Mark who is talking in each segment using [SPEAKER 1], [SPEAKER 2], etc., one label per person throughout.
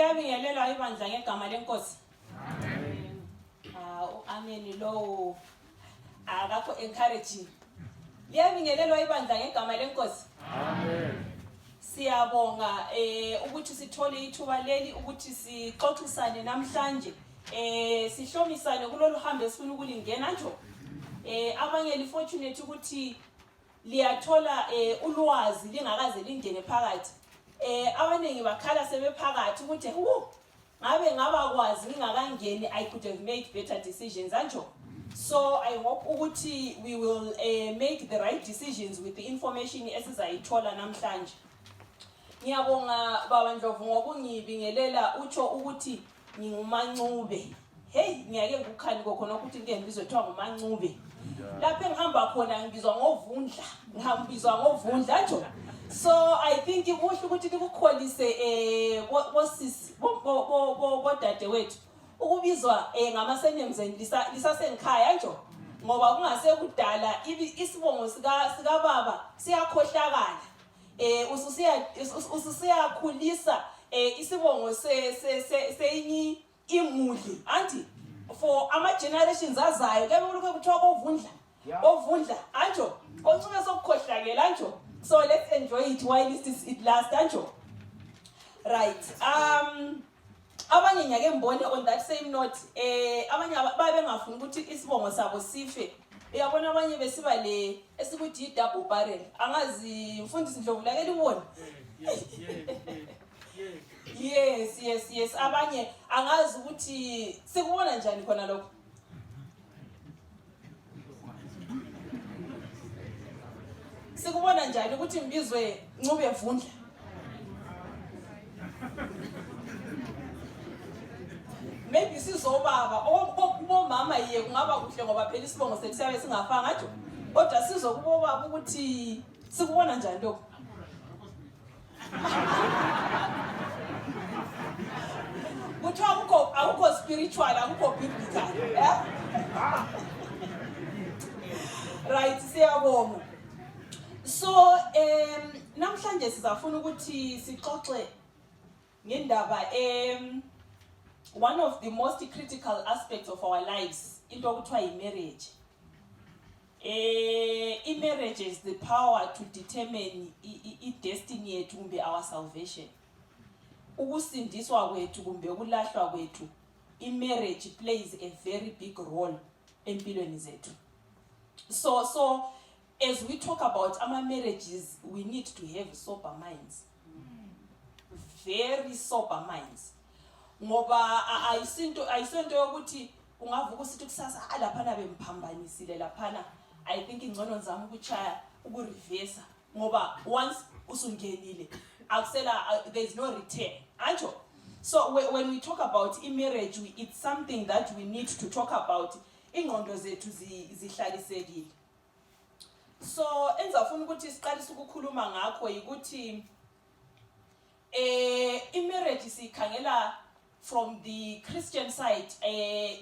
[SPEAKER 1] Liyabingelela ibandla ngegama lenkosi. Amen. Amen lo akakho encouraging. Liyabingelelwa ibandla ngegama lenkosi. Amen. Siyabonga ukuthi sithole ithuba leli ukuthi sixoxisane namhlanje. Sihlomisane kulolu hambo esifuna ukulingena nje. Abanye lifortunate ukuthi liyathola ulwazi lingakaze lingene phakathi. Abaningi bakhala sebephakathi ukuthi ngabe ngabakwazi ngingakangeni I could have made better decisions anjo. So I hope ukuthi we will make the right decisions with the information esizayithola namhlanje. Ngiyabonga baba Ndlovu ngokungibingelela utsho ukuthi ngingumancube. Hey ngiyake ukukhali khona ukuthi ngeke ngizothiwa ngumancube. Lapho engihamba khona ngibizwa ngovundla. Ngihambizwa ngovundla nje. So I think kuhle ukuthi likukholise bosisi bodade wethu ukubizwa ngamasenames lisasengikhaya nje ngoba kungase kudala isibongo sika baba siyakhohlakala ususiyakhulisa isibongo seyinyi imuli anti for ama generations azayo kebe kuloko kuthiwa kovundla ovundla anjo koncume sokukhohlakela nje. So let's enjoy it while it lasts anjo. Right. Abanye nyake mbone on that same note abanye babe ngafuna ukuthi isibongo sabo sife. Uyabona abanye besiba le esikuthi double barrel. Angazi mfundisi Ndlovu la elibona. Yes. Abanye angazi ukuthi sikubona njani khona lokho. Sikubona njani ukuthi mbizwe ncube Vundla. Maybe sizobaba kubomama yiye kungaba kuhle ngoba phela isibongo sethu siyabe singafanga nje. Kodwa sizokubobaba ukuthi sikubona njani lokho. Kuthiwa akukho spiritual akukho biblical. Right, siyabonga. So namhlanje sizafuna ukuthi sixoxe ngendaba one of the most critical aspects of our lives into okuthiwa imarriage. Marriage is the power to determine destiny yethu kumbe our salvation. Ukusindiswa kwethu kumbe ukulahlwa kwethu, marriage plays a very big role empilweni zethu. So as we talk about our marriages, we need to have sober minds. Very sober minds. Ngoba ayisento yokuthi ungavuka usithi kusasa laphana bemphambanisile laphana I think ingcono zami ukuchaya ukureverse ngoba once usungenile akusela there is no return anjo. So when we talk about marriage, it's something that we need to talk about ingqondo zethu zihlalisekile. So enzafuna ukuthi siqalise ukukhuluma ngakho ukuthi marriage sikhangela from the Christian side.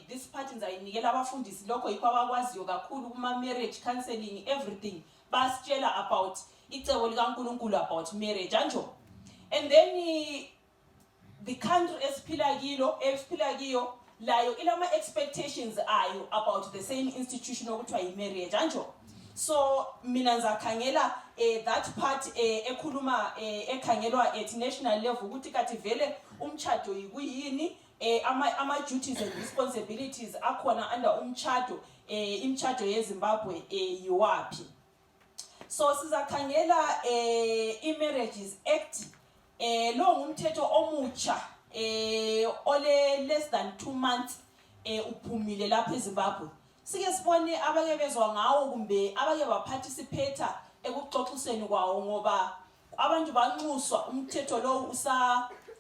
[SPEAKER 1] This part ngizayinikela abafundisi lokho yikho abakwaziyo kakhulu kuma marriage counseling everything basitshela about icebo likaNkulunkulu about marriage anjo. And then the country esiphila kiyo layo ilama expectations ayo about the same institution okuthiwa imarriage anjo. So mina ngizakhangela that part ekhuluma ekhangelwa at national level ukuthi kathi vele umtchado yikuyini ama duties and responsibilities akhona under umtchado imtchado yeZimbabwe yiwapi. So sizakhangela iMarriages Act lo ngumthetho omutsha ole less than 2 months uphumile lapha eZimbabwe. Sike sibone abake bezwa ngawo kumbe abake baparticipate ekuxoxiseni kwawo ngoba abantu banxuswa umthetho lo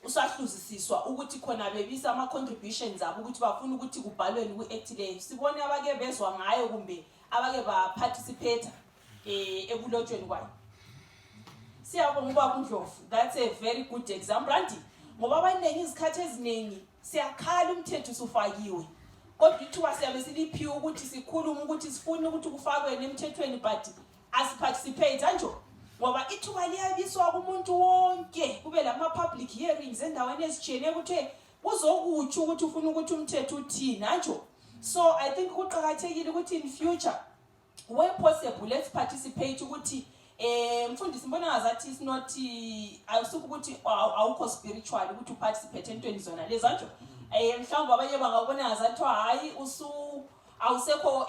[SPEAKER 1] usahluzisiswa ukuthi khona bebisa ama contributions abo ukuthi bafuna ukuthi kubhalweni ku-act leyo. Sibone abake bezwa ngayo kumbe abake baparticipate ekulotshweni kwayo. Siyabonga ubaba Ndlovu, that's a very good example anti ngoba abaningi izikhathi eziningi siyakhala umthetho usufakiwe. Kodwa ithuba siyabe siliphiwe ukuthi sikhulume ukuthi sifuna ukuthi kufakwe nemthethweni but asiparticipate anjo ngoba ithuba liyabiswa kumuntu wonke kube lama public hearings endaweni ezitshiyene ukuthi uzokutsho ukuthi ufuna ukuthi umthetho uthini anjo. So I think kuqhakathekile ukuthi in future where possible let's participate ukuthi mfundisi mbona ngazathi is not awusuku ukuthi awukho spiritual ukuthi uparticipate entweni zona lezi anjo. Mhlawumbe abanye bangabona ngazathi hayi awusekho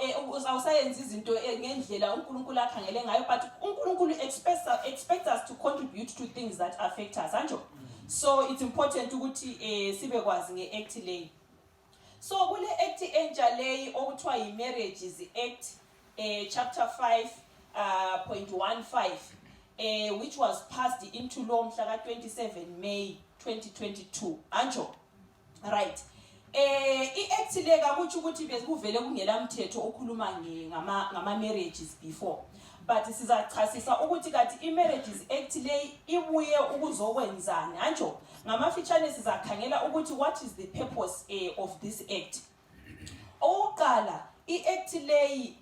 [SPEAKER 1] awusayenza izinto ngendlela uNkulunkulu akhangele ngayo, but uNkulunkulu expects us to contribute to things that affect us anjo. So it's important ukuthi sibe kwazi ngeact lay. So kule act entsha lay okuthiwa yiMarriages Act chapter 5.15 which was passed into law mhla ka-27 May 2022 anjo. Right. I-act le kakuthi ukuthi bekuvele kungelamthetho okhuluma ngama marriages before, but sizachasisa ukuthi kathi i-Marriages Act le ibuye ukuzokwenzani anjo. Ngamafitshane sizakhangela ukuthi what is the purpose of this act. Oqala i-act le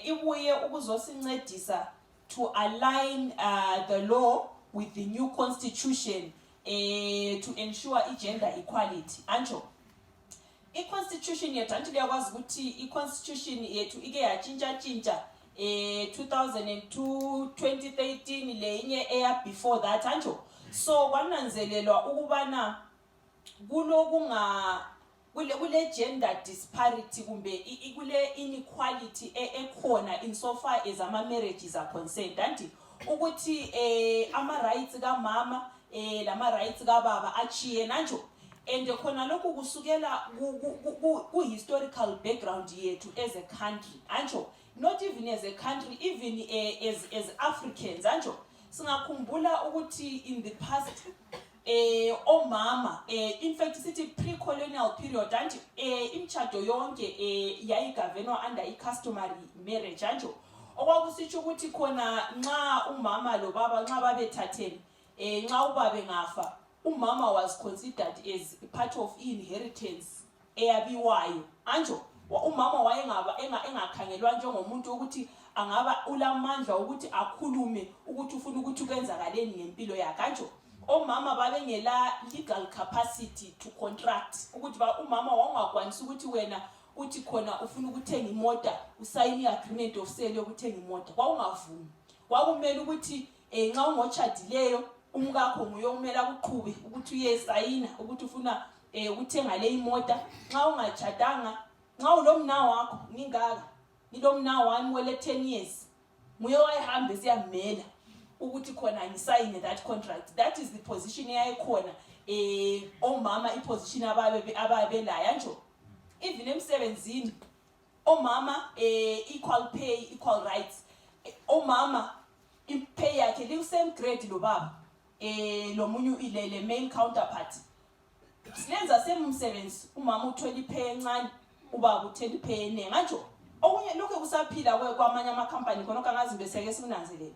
[SPEAKER 1] ibuye ukuzosincedisa to align the law with the new constitution to ensure gender equality anjo. I-constitution yethu anti liyakwazi ukuthi i-constitution yethu ike yatshintsha 2002 2013 lenye eya before that anjo. So kwananzelelwa ukubana kule gender disparity kumbe kule inequality ekhona insofar as ama marriages are concerned anti ukuthi ama rights kamama lama rights kababa achiye nanjo. And khona lokhu kusukela ku historical background yethu as a country anjo, not even as a country, even as Africans anjo. Singakhumbula ukuthi in the past omama in fact sithi pre-colonial period anjo imtshado yonke yayigavenwa under i-customary marriage anjo. Okwakusitsho ukuthi khona nxa umama lo baba nxa babethathene nxa ubabe ngafa umama was considered as part of inheritance eyabiwayo anjo. Umama wayengaba engakhangelwa njengomuntu ukuthi angaba ulamandla ukuthi akhulume ukuthi ufuna ukuthi kwenzakaleni ngempilo yakhe anjo. Omama babengela legal capacity to contract ukuthi umama wangakwanisa ukuthi wena uthi khona ufuna ukuthenga imota usayini agreement of sale yokuthenga imota, kwawungavumi. Kwakumele ukuthi nxa ungotshadileyo umkakho nguye okumele akuqhube ukuthi uyesayina ukuthi ufuna ukuthenga le imota. Nxa ungatshadanga, nxa ulomna wakho ngingaka ngilomna wami wele 10 years nguye wayehambe siyamela ukuthi khona ngisayine that contract. That is the position yayikhona omama iposition ababelayo anjo. Even emsebenzini omama equal pay equal rights. Omama impay yakhe li same grade lo baba lo munyu le male counterpart. Silenza same umsebenzi, umama uthola ipay encane ubaba uthola ipay enengi anjo. Okunye lokho kusaphila kwamanye ama company khona kangazi beseke sikunanzelela.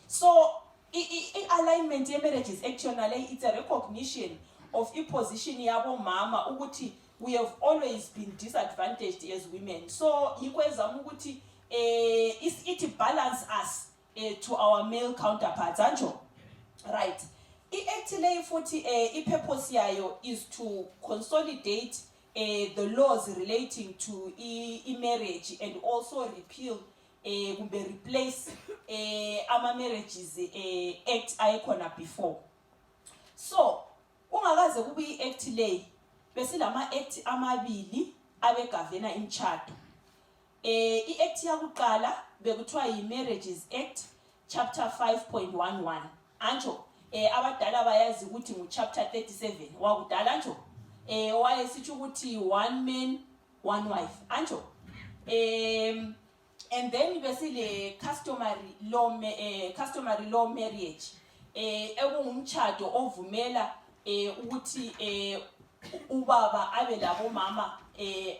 [SPEAKER 1] So i-alignment ye-Marriages Act yonale it's a recognition of i-position yabo mama ukuthi we have always been disadvantaged as women. So ikwezama ukuthi it balance us to our male counterparts anjo. Right. I-act le futhi i-purpose yayo is to consolidate the laws relating to marriage and also repeal kumbe replace ama marriages act ayikhona before. So ungakaze kube i-act le besilama act amabili abegavena imtshado. I-act yakuqala bekuthiwa yi-Marriages Act chapter 5.11 anjo. Abadala bayazi ukuthi chapter 37 wakudala anjo. Wayesithi ukuthi one man one wife anjo. And then besile customary law marriage ekungumtshado ovumela ukuthi ubaba abe labo mama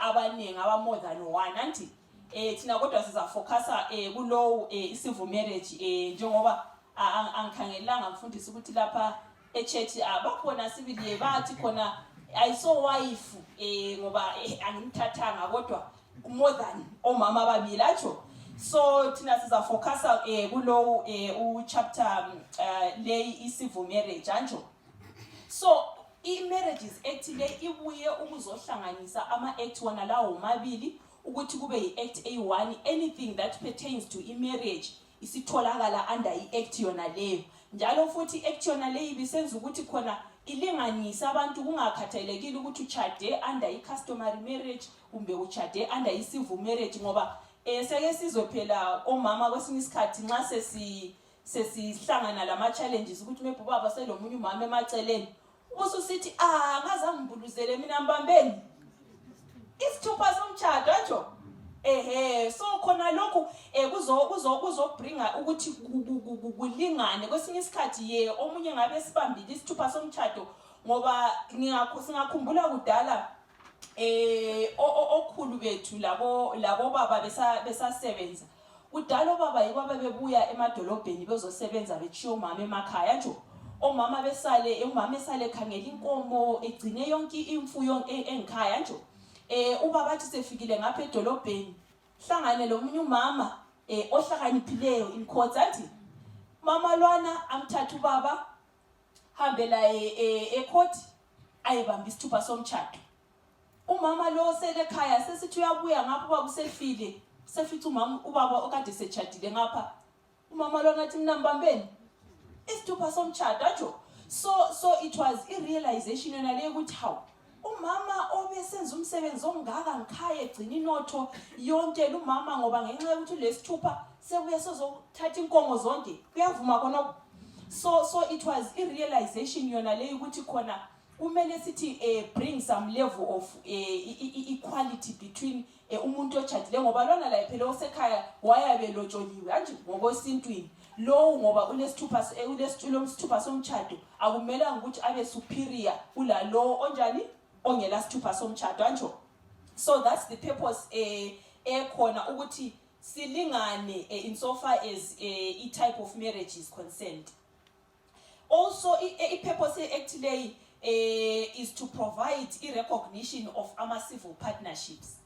[SPEAKER 1] abanengi aba more than one anti. Thina kodwa siza focusa kulow civil marriage njengoba angikhangelanga ngifundisa ukuthi lapha echurch abakhona sibili bathi khona I saw wife ngoba angimthathanga kodwa more than omama ababili atsho. So thina siza focusa kulo chapter lay i-civil marriage anjo. So i-marriages act le ibuye ukuzohlanganisa ama-act wona lawo omabili ukuthi kube yi-act A1 anything that pertains to i-marriage isitholakala under i-act yona leyo. Njalo futhi i-act yona leyo ibisenza ukuthi khona ilinganisa abantu kungakhathalekile ukuthi uchade under i-customary marriage kumbe uchade under i-civil marriage ngoba seke sizwe phela omama kwesinye isikhathi nxa sesihlangana lama challenges ukuthi maybe ubaba selomunye umama emaceleni ususithi ngazange ngibuluzele mina mbambeni isithupha somtshado njo so khona lokho kuzobringa ukuthi kulingane kwesinye isikhathi omunye ngabe sibambile isithupha somtshado ngoba singakhumbula kudala okhulu bethu labo baba besasebenza kudala obaba yibo bebuya emadolobheni bezosebenza bechiya umama emakhaya njo omama umama esale khangela inkomo egcine yonke imfuyo engikhaya njo ubaba athi sefikile ngapha edolobheni hlangane lomunye umama ohlakaniphileyo inkhotsi athi mama lwana amthatha ubaba hambela ecourt ayibamba isithupha somtshado umama lo sele ekhaya sesithi uyabuya ngapha ubaba usefile sefithi ubaba okade setshadile ngapha umama lo ngathi mina mbambeni isithupha somtshado njo so it was i-realization yona leyo ukuthi hawu umama obesenza umsebenzi ongaka ngikhaya egcina inotho yonke lumama ngoba ngenxa yokuthi lesithupha sebuye sezothatha inkomo zonke kuyavuma khona so it was i-realization yona leyo ukuthi khona kumele sithi bring some level of equality between umuntu otshadile ngoba lona la phela osekhaya wayabe lotsholiwe anje ngokwesintwini lo ngoba unesithupha somtshado akumelanga ukuthi abe superior kulalo onjani ongela sithupha somtshado anjo. So that's the purpose ekhona ukuthi silingane insofar as a type of marriage is concerned. Also a purpose actually is to provide recognition of ama-civil partnerships.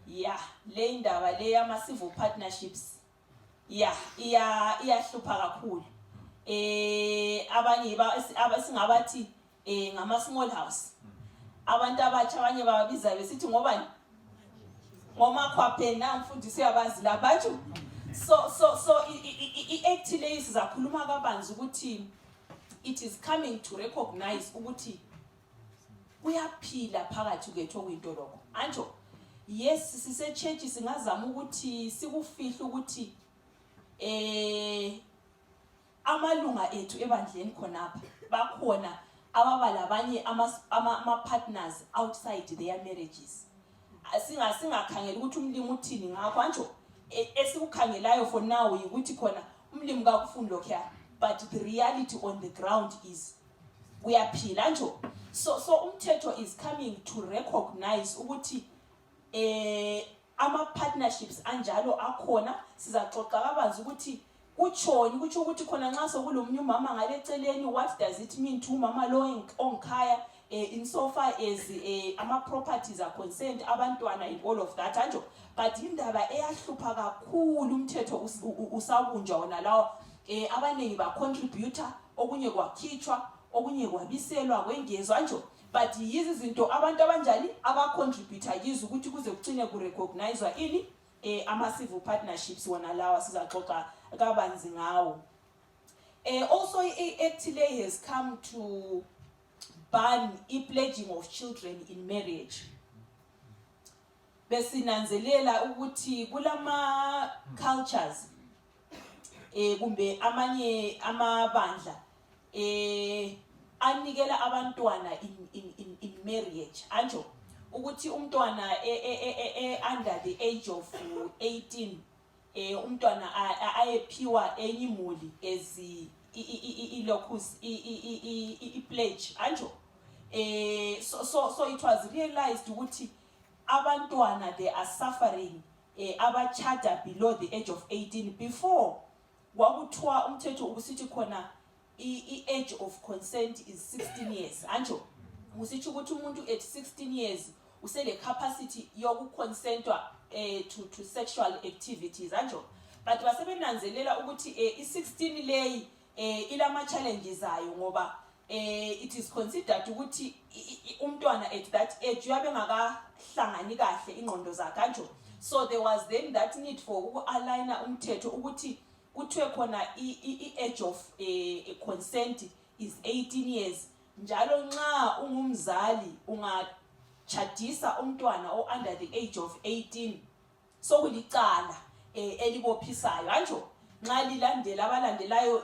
[SPEAKER 1] Yeah, le indaba le ama-civil partnerships iyahlupha kakhulu. Abanye abasingabathi ngama-small house. Abantu abatsha abanye babiza besithi ngobani ngomakhwaphe namfundisi yabazi labantu. So i-act le sizakhuluma kabanzi ukuthi it is coming to recognize ukuthi kuyaphila phakathi kwethu okuyinto lokho anjo. Yes, sise church singazama ukuthi sikufihla ukuthi amalunga ethu ebandleni khonapha bakhona ababa labanye ama partners outside their marriages. Singakhangela ukuthi umlimi uthini ngakho anjo esikukhangelayo for now ukuthi khona umlimi kakufuni lokho, but the reality on the ground is kuyaphila anjo. So umthetho is coming to recognize ukuthi ama partnerships anjalo akhona. Sizaxoxa kabanzi ukuthi kuchoni kutsho ukuthi khona nxa sokulomunye umama ngaleceleni what does it mean to umama lo onkhaya insofar as ama properties are concerned abantwana and all of that anjo. But indaba eyahlupha kakhulu umthetho usabunjwa wona lawo abaningi ba contributor okunye kwakhitshwa okunye kwabiselwa kwengezwa nje. But yizi izinto abantu abanjani aba contributor yizo ukuthi kuze kucine ku recognizewa ini ama civil partnerships wona lawa sizaxoxa kabanzi ngawo. Also i-act le has come to ban i-pledging of children in marriage. Besinanzelela ukuthi kulama cultures kumbe amanye amabandla anikela abantwana in marriage anjo ukuthi umntwana under the age of 18 umntwana ayephiwa enyimuli as ilocus pledge anjo. So it was realized ukuthi abantwana they are suffering abachada below the age of 18. Before wakuthiwa umthetho ubusithi khona age of consent is 16 years anjo. Usithi ukuthi umuntu at 16 years usele capacity yokuconsentwa to sexual activities anjo. But basebenanzelela ukuthi i16 lay ilama challenges ayo ngoba it is considered ukuthi umntwana at that age uyabe ngakahlangani kahle ingqondo zakhe anjo. So there was then that need for uku-align umthetho ukuthi kuthiwe khona i-age of consent is 18 years. Njalo nxa ungumzali ungachadisa umntwana under the age of 18 so kulicala elibophisayo anjo. Nxa lilandela abalandelayo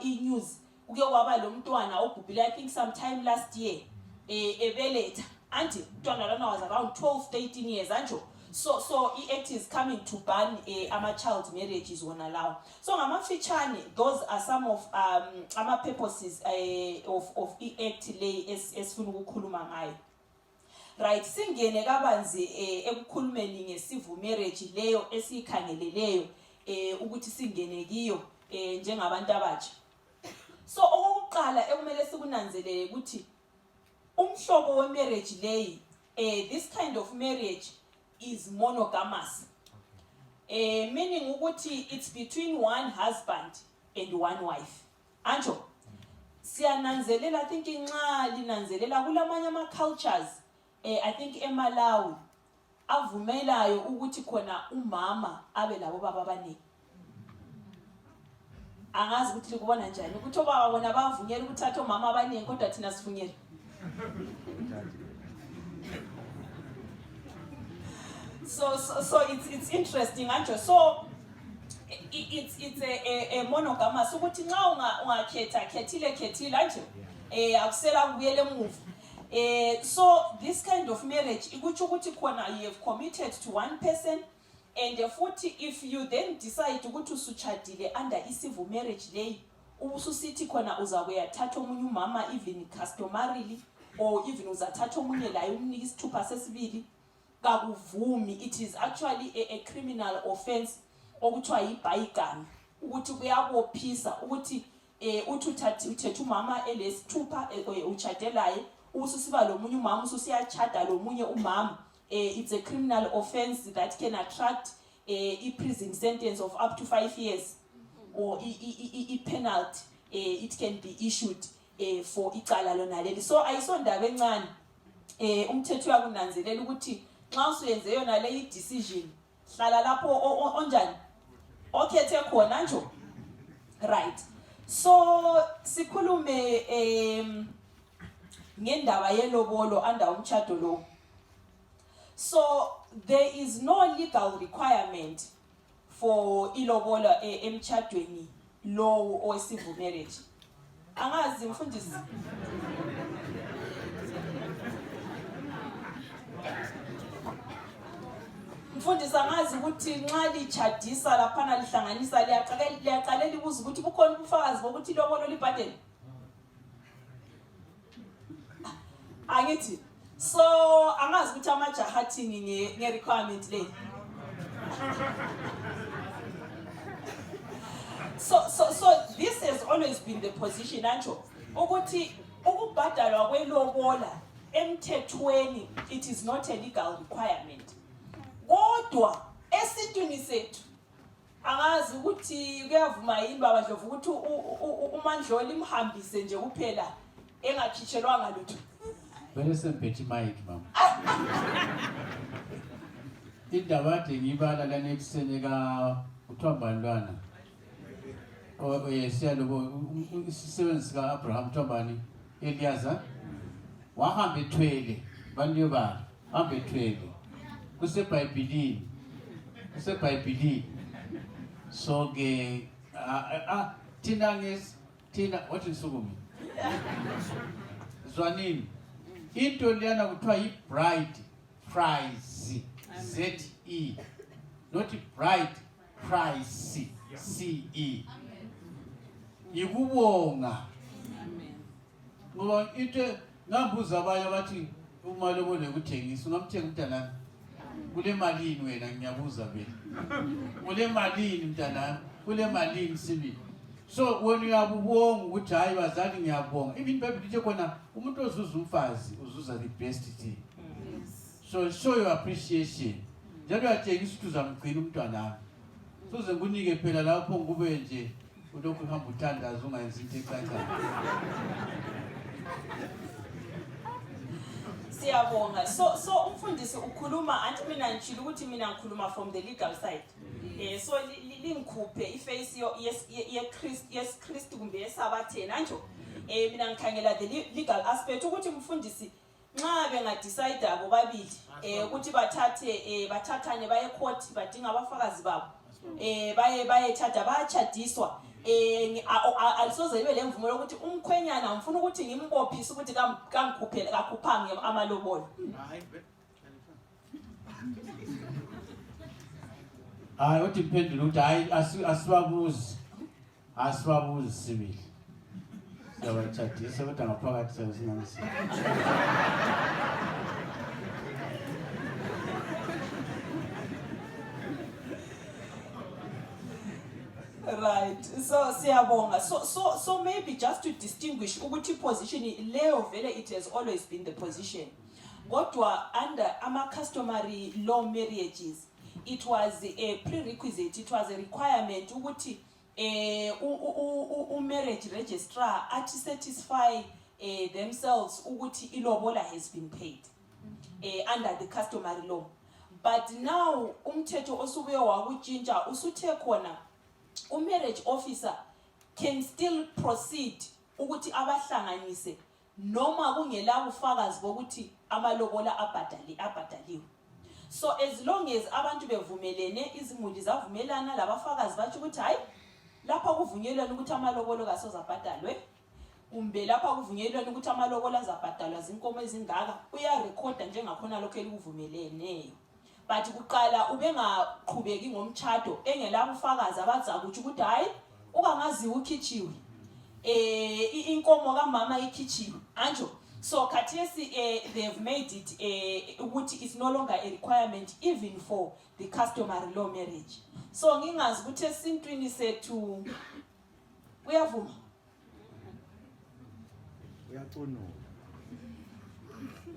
[SPEAKER 1] i-news kuke kwaba lo mntwana ogubhile I think sometime last year ebeletha anti umntwana lona was around 12-13 years anjo. So it is coming to ban ama-child marriages wona lawo. So ngamafitshane those are some of ama-purposes of i-act le esifuna ukukhuluma ngayo. Right, singene kabanzi ekukhulumeni ngesivu marriage leyo esiyikhangeleleyo ukuthi singene kiyo njengabantu abatsha. So okokuqala ekumele sikunanzelele ukuthi umhlobo we marriage leyi this kind of marriage is monogamous. Meaning ukuthi it's between one husband and one wife. Anjo, siyananzelela I think nxa linanzelela kulamanye ama-cultures I think eMalawi avumelayo ukuthi khona umama abe labo baba abaningi. Angazi ukuthi likubona njani ukuthi obaba bona bavunyela ukuthatha omama abaningi kodwa thina sivunyela. So it's interesting anjo. So it's a monogamous ukuthi nxa khethile anjo akusela kubuyele emuva. So this kind of marriage ikuthi ukuthi khona you have committed to one person and futhi if you then decide ukuthi usuchadile under isivu marriage lay ususithi khona uzakuyathatha omunye umama even customarily or even uzathatha omunye laye umnika isithupha sesibili kakuvumi. It is actually a criminal offense okuthiwa yibhayigana ukuthi kuyabophisa ukuthi uthatha umama elesithupha uchadelaye ususiba lo munye umama usiyachada lo munye umama. It's a criminal offense that can attract a prison sentence of up to 5 years or a penalty it can be issued for icala lona leli. So ayisondaba encane umthetho uyakunanzelela ukuthi nxa usuyenze yona le decision hlala lapho onjani okhethe khona njo. Right, so sikhulume ngendaba yelobolo under umtshado lo. So there is no legal requirement for ilobolo emtshadweni lo owesivu marriage. Angazi mfundisi angazi ukuthi nxa lichadisa laphana lihlanganisa liyaqalela libuza ukuthi bukhona ubufakazi bokuthi ilobolo libhadele. Angithi so angazi ukuthi amajaha athini nge-requirement le. So this has always been the position anjo ukuthi ukubhadalwa kwelobola emthethweni it is not a legal requirement. Kodwa esintwini sethu angazi ukuthi kuyavuma yini baba Ndlovu ukuthi uMandlovu imhambise nje kuphela engakhitshelwanga lutho.
[SPEAKER 2] Vele semphethe mic mama. Indaba ade ngibala la nekusene ka uThambani siyalobo isisebenzi ka Abraham Thambani Eliaza wahamba ethwele bantu yobala hamba ethwele kusebhayibhelini so ke thina wathi Sukumi zwanini into liyana kuthiwa yi-bride price Z-E not bride price C-E yikubonga ngoba into ngambuza abanye abathi uma lobole kuthengisa ungamthenga umntana kule malini wena ngiyabuza vele kule malini mntana kule malini sibi. So when you have wrong ukuthi hayi bazali ngiyabonga even Bible lithi khona umuntu ozuza umfazi uzuza the best thing. So show your appreciation. njalo uyatshengisa ukuthi uzamgcina umntwana soze ngunike phela lapho ngube nje ulokhu uhamba uthandaza ungayenzi into ecacayo.
[SPEAKER 1] Siyabonga. So umfundisi ukhuluma anti mina ngishilo ukuthi mina ngikhuluma from the legal side. So lingikhuphe iface yes Christ kumbe esabathena nje. Mina ngikhangela the legal aspect ukuthi umfundisi nxa bengadecide abobabili ukuthi bathathane baye court badinga abafakazi babo baye thatha bayachadiswa alisoze libe lemvumo lokuthi umkhwenyana ngifuna ukuthi ngimbophise ukuthi kangikhuphele kakhuphange amalobolo.
[SPEAKER 2] Hayi uthi imphendula ukuthi hayi asibabuzi sibili. Siyabachadisa kodwa ngaphakathi siyazingangisi.
[SPEAKER 1] Right. So siyabonga. So maybe just to distinguish ukuthi position leyo vele it has always been the position. Kodwa under customary law marriages it was a prerequisite, it was a requirement ukuthi marriage registrar athi satisfy themselves ukuthi ilobola has been paid under the customary law. But now umthetho osubuye wakutshintsha usuthe khona marriage officer can still proceed ukuthi abahlanganise noma kungela bufakazi bokuthi amalobola abhadaliwe. So as long as abantu bevumelene izimuli zavumelana labafakazi bathi ukuthi hayi lapha kuvunyelwana ukuthi amalobolo kasoza abhadalwe kumbe lapha kuvunyelwana ukuthi amalobolo azabhadalwa zinkomo ezingaka uyarecorda njengakhona lokho elikuvumelene. But kuqala ubengaqhubeki ngomtshado engelabo ufakazi abazakuthi ukuthi hayi ukangazi ukhichiwe inkomo kamama ikhichiwe anjo. So khathesi they have made it ukuthi it's no longer a requirement even for the customary law marriage. So ngingazi ukuthi esintwini sethu uyavuma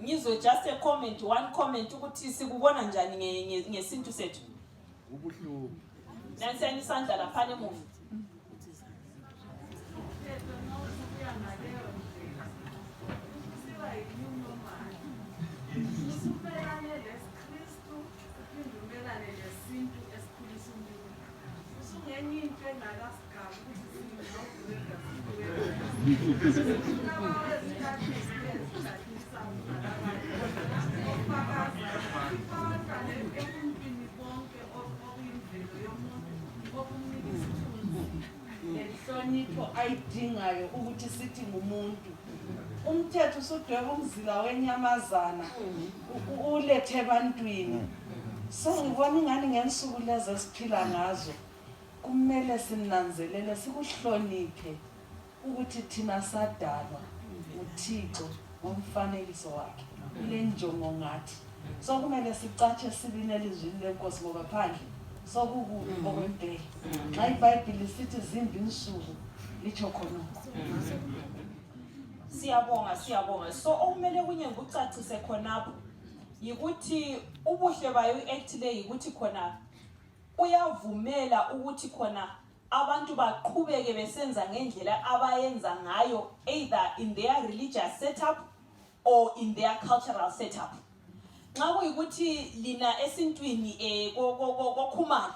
[SPEAKER 1] ngizwe just a comment, one comment ukuthi sikubona njani ngesintu sethu
[SPEAKER 3] ubuhlungu
[SPEAKER 1] nansani isandla lapha emuva.
[SPEAKER 4] Nhlonipho ayidingayo ukuthi sithi ngumuntu. Umthetho usudweba umzila wenyamazana ulethe ebantwini. So ngibona ingani ngensuku lezi esiphila ngazo kumele sinanzelele sikuhloniphe ukuthi thina sadalwa uThixo ngomfanekiso wakhe ile njongo ngathi. So kumele sicatshe sibine elizwini lenkosi ngoba phandle sokukubi okwempela. Xa iBhayibheli sithi zimbi insuku licho khona.
[SPEAKER 1] Siyabonga. So okumele kunye ngikucacise khonapho yikuthi ubuhle bayo iact le yikuthi khona uyavumela ukuthi khona abantu baqhubeke besenza ngendlela abayenza ngayo either in their religious setup or in their cultural setup. Nxa kuyikuthi lina esintwini kokhumala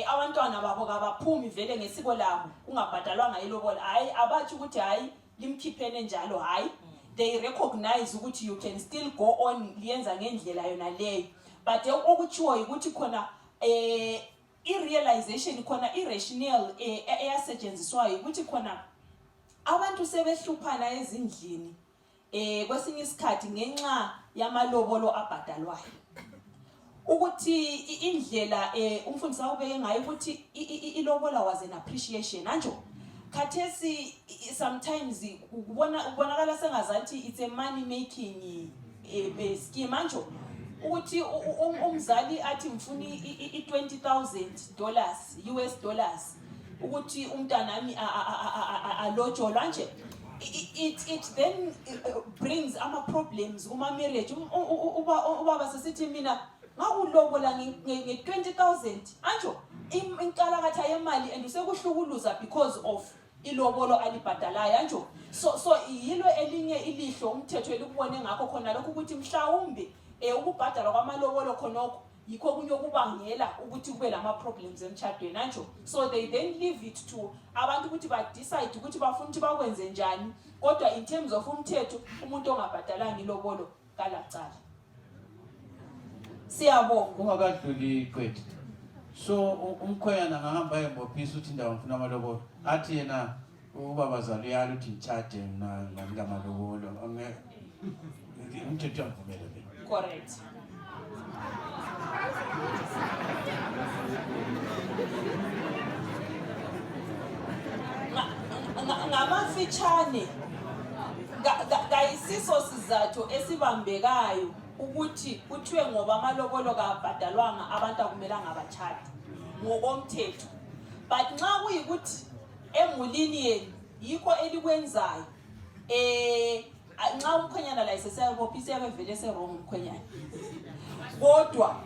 [SPEAKER 1] abantwana babo kabaphumi vele ngesiko labo kungabhadalwanga ilobola hayi abathi ukuthi hayi limkhiphene njalo hayi. They recognize ukuthi you can still go on liyenza ngendlela yona leyo. But okuchiwo ukuthi khona i-realization khona i-rationale eyasetshenziswayo ukuthi khona abantu sebehluphana ezindlini kwesinye isikhathi ngenxa yamalobolo abhadalwayo. Ukuthi indlela umfundisi ubeke ngayo ukuthi ilobola was an appreciation anjo. Khathesi sometimes ubonakala sengazathi it's a money making scheme anjo. Ukuthi umzali athi mfuni $20,000 US dollars ukuthi umntanami alotsholwa nje. It then brings ama problems uma marriage ubaba sesithi mina ngawulobola nge-20,000 anjo inkalakatha yemali and usekuhlukuluza because of ilobolo alibhadalayo anjo. So yilo elinye ilihlo umthetho elikubone ngakho khona lokho ukuthi mhlawumbe ukubhadala kwamalobolo khonokho yikho kunye okubangela ukuthi kube lama problems emtshadweni anjo. So they then leave it to abantu ukuthi ba decide ukuthi bafuna ukuthi bakwenze njani, kodwa in terms of umthetho umuntu ongabhadalanga ilobolo kalacala. Siyabonga
[SPEAKER 2] ungakadluli kwethu. So umkhweyana ngahamba embophisa uthi ndawo ngifuna amalobolo athi yena ubabazali yalo uthi ngitshade mina ngamalobolo umthetho uyamvumela le.
[SPEAKER 1] Correct. Ngamafitshane kayisiso sizathu esibambekayo ukuthi kuthiwe ngoba amalobolo kabhadalwanga abantu akumelanga abatshade ngokomthetho. But nxa kuyikuthi emulini yenu yikho elikwenzayo nxa umkhwenyana la isesebophisa yabevele serong umkhwenyana, kodwa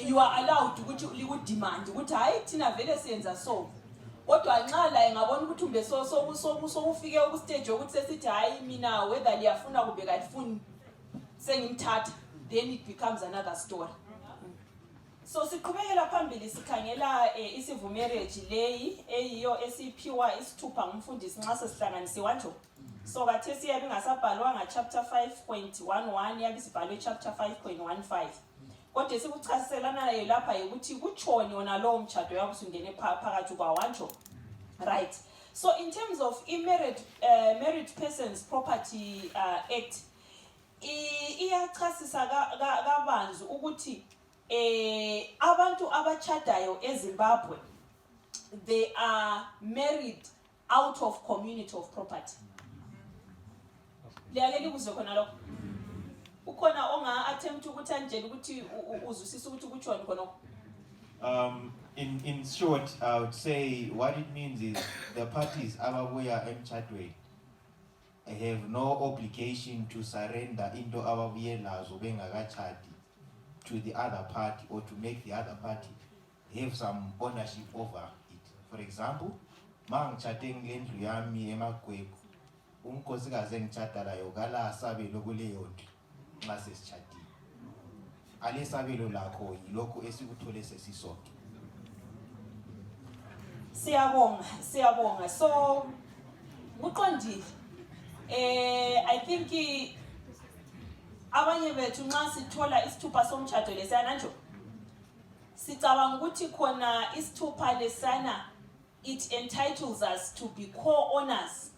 [SPEAKER 1] you are allowed ukuthi likudemand ukuthi hayi thina vele siyenza so, kodwa nxa la ngabona ukuthi umbe sokufike ukustage ukuthi sesithi hayi mina whether liyafuna kumbe kalifuni sengimthatha, then it becomes another story. So siqhubekela phambili sikhangela isivumarriage leyi eyiyo esiphiwa isithupha ngumfundisi nxa sesihlanganisiwe nje. So kathesi yabe ngasabhalwanga chapter 5.11 yabe sibhalwe chapter 5.15. Kodwa sikuchasiselana nayo lapha ukuthi kutshoni wona lo mtshado yakusungene phakathi kwawanjo. Right. So in terms of married persons property act iyachasisa kabanzi ukuthi abantu abachadayo eZimbabwe they are married out of community of property. Liyaleli kuze khona lokho. Ukhona onga attempt ukuthi anjele ukuthi uzwisisa ukuthi kutshoni khona.
[SPEAKER 3] In short, I would say what it means is the parties ababuya emtshadweni have no obligation to surrender into ababuye nazo bengakatshadi to the other party or to make the other party have some ownership over it. For example, mangitshade ngendlu yami eMagwebo, unkosikazi engitshada layo kala sabelo kuleyo ndlu nxa sesitshadile. Ale sabelo lakho yilokho esikuthole sesisonke.
[SPEAKER 1] Siyabonga. So uqondile. I think abanye bethu nxa sithola isithupha somtshado lesana nje sicabanga ukuthi khona isithupha lesana it entitles us to be co-owners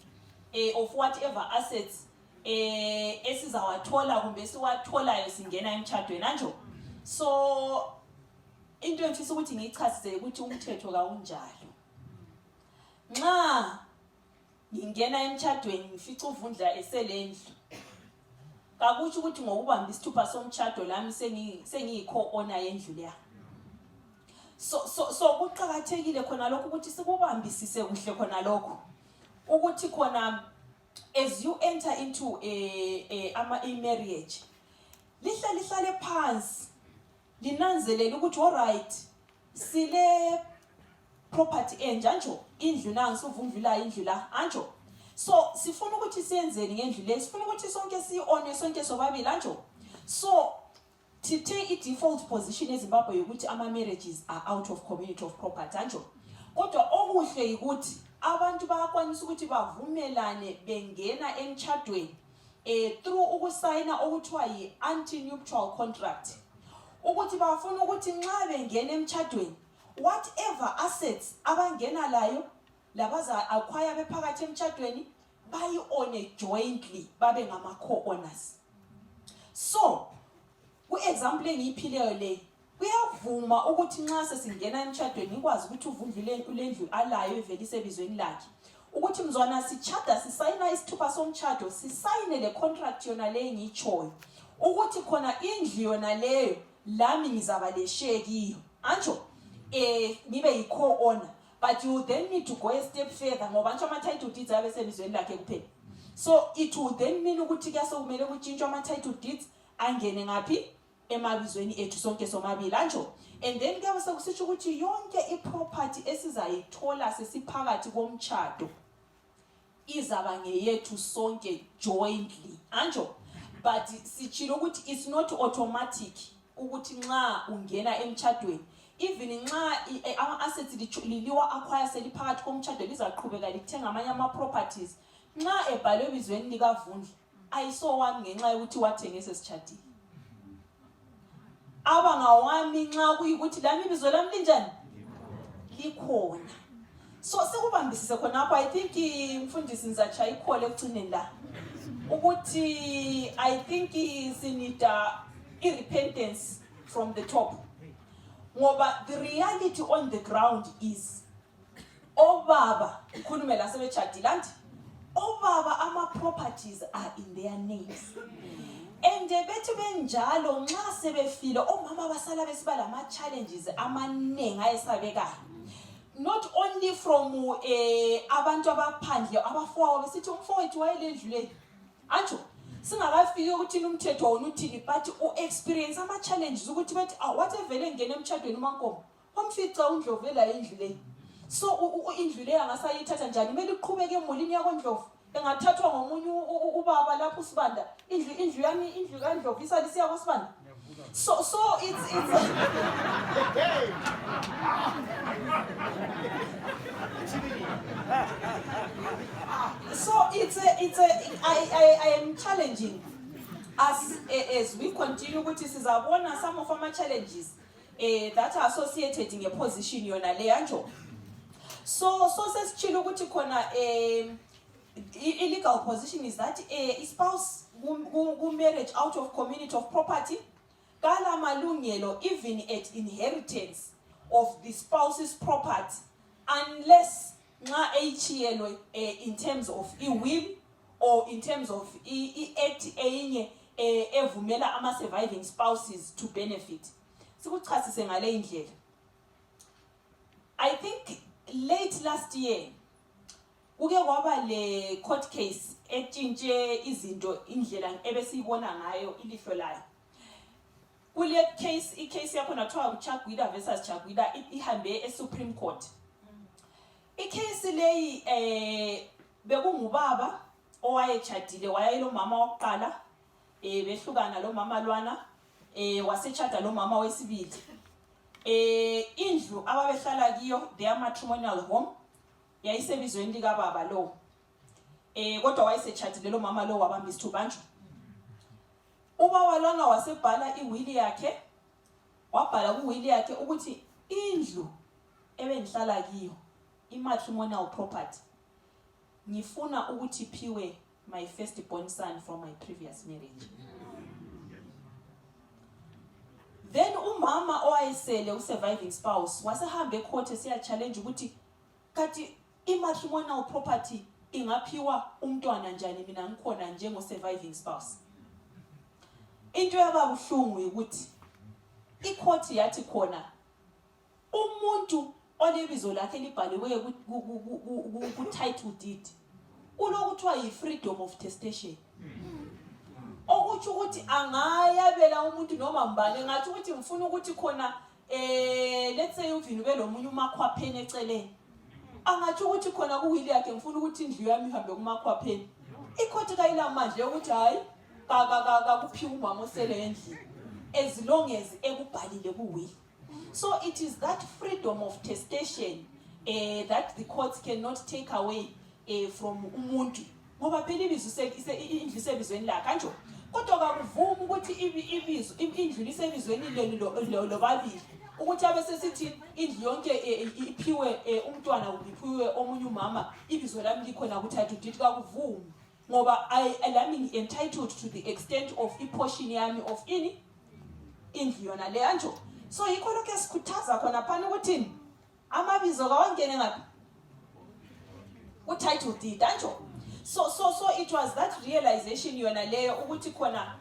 [SPEAKER 1] of whatever assets esizawathola kumbe siwatholayo singena emtshadweni anjo. So into enfisa ukuthi ngiyichasise ukuthi umthetho kaunjalo. Nxa ngingena emtshadweni ngifica uVundla eselendlu, kakuthi ukuthi ngokubamba isithupha somtshado lami sengiyi-co-owner yendlu leya. So kuqakathekile khona lokho ukuthi sikubambisise kuhle khona lokho ukuthi khona as you enter into a marriage lihlale phansi linanzelele ukuthi alright sile property enjanjo indlu nansi uVundla indlu la anjo. So sifuna ukuthi siyenzeni ngendlu le, sifuna ukuthi sonke sione sonke sobabili anjo. So tithe i-default position eZimbabwe ukuthi ama-marriages are out of community of property anjo. Kodwa okuhle yikuthi abantu bayakwanisa ukuthi bavumelane bengena emtshadweni through ukusayina okuthiwa yi-anti-nuptial contract, ukuthi bafuna ukuthi nxa bengena emtshadweni whatever assets abangena layo labaza acquire bephakathi emtshadweni bayi-one jointly babe ngama co-owners. So ku-example engiyiphileyo le kuyavuma ukuthi nxa sesingena emtshadweni ikwazi ukuthi uVundla lendlu alayo evele isebizweni lakhe ukuthi mzwana sichada sisayina isithupha somtshado sisayine le contract yona le engiyitshoyo ukuthi khona indlu yona leyo lami ngizaba le share kiyo anjo nibe yi-co-owner. But you then need to go a step further ngoba nje ama-title deeds abe sebizweni lakhe kuphela. So it will then mean ukuthi kuyasekumele kutshintshwe ama-title deeds angene ngaphi emabizweni ethu sonke somabili anjo. And then kuyabe sekusitsho ukuthi yonke iproperty esizayithola sesiphakathi komtshado izaba ngeyethu sonke jointly anjo. But sitshilo ukuthi it's not automatic ukuthi nxa ungena emtshadweni even nxa ama-assets liliwa acquire seliphakathi komtshado lizaqhubeka lithenga amanye ama-properties nxa ebhalwe ebizweni likaVundla ayisowami ngenxa yokuthi wathenge sesitshadile aba ngawami nxa kuyikuthi lami ibizo lami linjani likhona. So sekubambisise khonapho I think umfundisi ngizatsha ikhole ekucineni la ukuthi I think sinida repentance from the top ngoba the reality on the ground is obaba ikhulume la sebetshadile anti obaba ama-properties are in their names and bethi benjalo nxa sebefile omama basala besiba lama-challenges amaningi ayesabekayo not only from abantu abaphandle abafowabo besithi umfowethu wayelendlu leyo anjo singakafiki ukuthi umthetho wona uthini but u-experience ama-challenges ukuthi bethi whatever engene emtshadweni umankomo wamfica uNdlovela indlu leyo. So indlu leyo angasayithatha njani kumele iqhubeke emulini yakoNdlovu engathathwa ngomunye ubaba lapho uSibanda indlu yami indlu kaNdlovu isalisiya koSibanda. So it's I am challenging us as we continue ukuthi sizabona some of our challenges that are associated in a position yona le anjo. So sesitshilo ukuthi khona illegal position is that a spouse who marriage out of community of property kala malungelo even at inheritance of the spouse's property unless nxa eyitshiyelwe in terms of will or in terms of act enye evumela ama-surviving spouses to benefit. Sikuchasise ngale indlela. I think late last year kuke kwaba le court case etshintshe izinto indlela ebesiyibona ngayo ilihlo layo. Kule case icase yakhona kuthiwa Chagwida versus Chagwida ihambe eSupreme Court. Icase leyi bekungubaba owayetshadile wayelo mama wokuqala behlukana lo mama lwana wasechada lo mama wesibili. Indlu ababehlala kiyo their matrimonial home yayisebizweni lika baba lo. Kodwa wayesechadile lo mama lo wabamba isithubanjo. Ubaba lwana wasebhala iwili yakhe wabhala kuwili yakhe ukuthi indlu ebengihlala kiyo i-matrimonial property ngifuna ukuthi iphiwe my firstborn son from my previous marriage. Then umama owayesele usurviving spouse wasehambe ecourt esiya challenge ukuthi kathi i-matrimonial property ingaphiwa umntwana njani mina ngikhona njengo surviving spouse. Into yababuhlungu ukuthi icourt yathi khona umuntu olebizo lakhe libhaliwe ku title deed ulokuthiwa yi-freedom of testation. Okutsho ukuthi angayabela umuntu noma mbane ngathi ukuthi ngifuna ukuthi khona let's say uvini belo munye umakhwapheni eceleni angathi ukuthi khona kuwili yakhe ngifuna ukuthi indlu yami ihambe kumakhwapheni. Icourt kayilamandla ukuthi hayi kakuphiwa umama osele endlini as long as ekubhalile kuwili. So it is that freedom of testation that the courts cannot take away from umuntu ngoba phela ibizo indlu isebizweni lakhe kanjalo kodwa kakuvumi ukuthi ibizo indlu isebizweni lo babili ukuthi abese sithi indlu yonke iphiwe umntwana uphiwe omunye umama ibizo lami likhona ku title deed kakuvumi ngoba I am entitled to the extent of iportion yami of indlu yona le anjo. So yikho lokho esikhuthaza khona phana ukuthi amabizo kawangene ngaphi ku title deed anjo. So it was that realization yona leyo ukuthi khona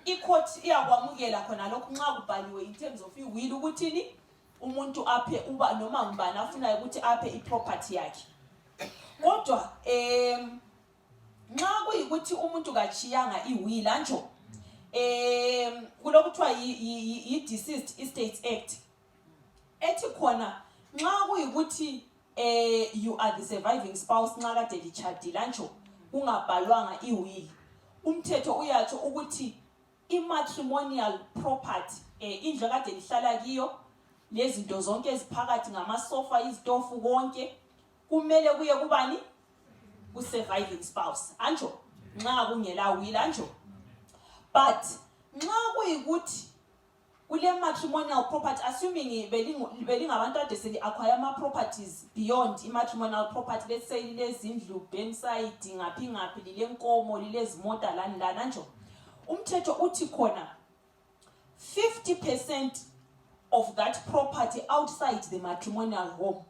[SPEAKER 1] icourt iyakwamukela khona lokho nxa kubhaliwe in terms of iwill ukuthi umuntu aphe uba noma ngubani afuna ukuthi aphe iproperty yakhe. Kodwa nxa kuyikuthi umuntu kachiyanga iwill anjo kulokuthiwa yi-Deceased Estates Act ethi khona nxa kuyikuthi you are the surviving spouse nxa kade litshadile anjo kungabhalwanga iwill, umthetho uyatsho ukuthi i-matrimonial property indlu kade lihlala kiyo lezinto zonke eziphakathi ngamasofa izitofu konke kumele kuye kubani ku-surviving spouse anjo nxa kungela will anjo. But nxa kuyikuthi kule matrimonial property, assuming belingabantu ade seli acquire ama properties beyond i-matrimonial property, let's say lilezindlu Benside ngaphi ngaphi lilenkomo lilezimota lani lana anjo, umthetho uthi khona 50% of that property outside the matrimonial home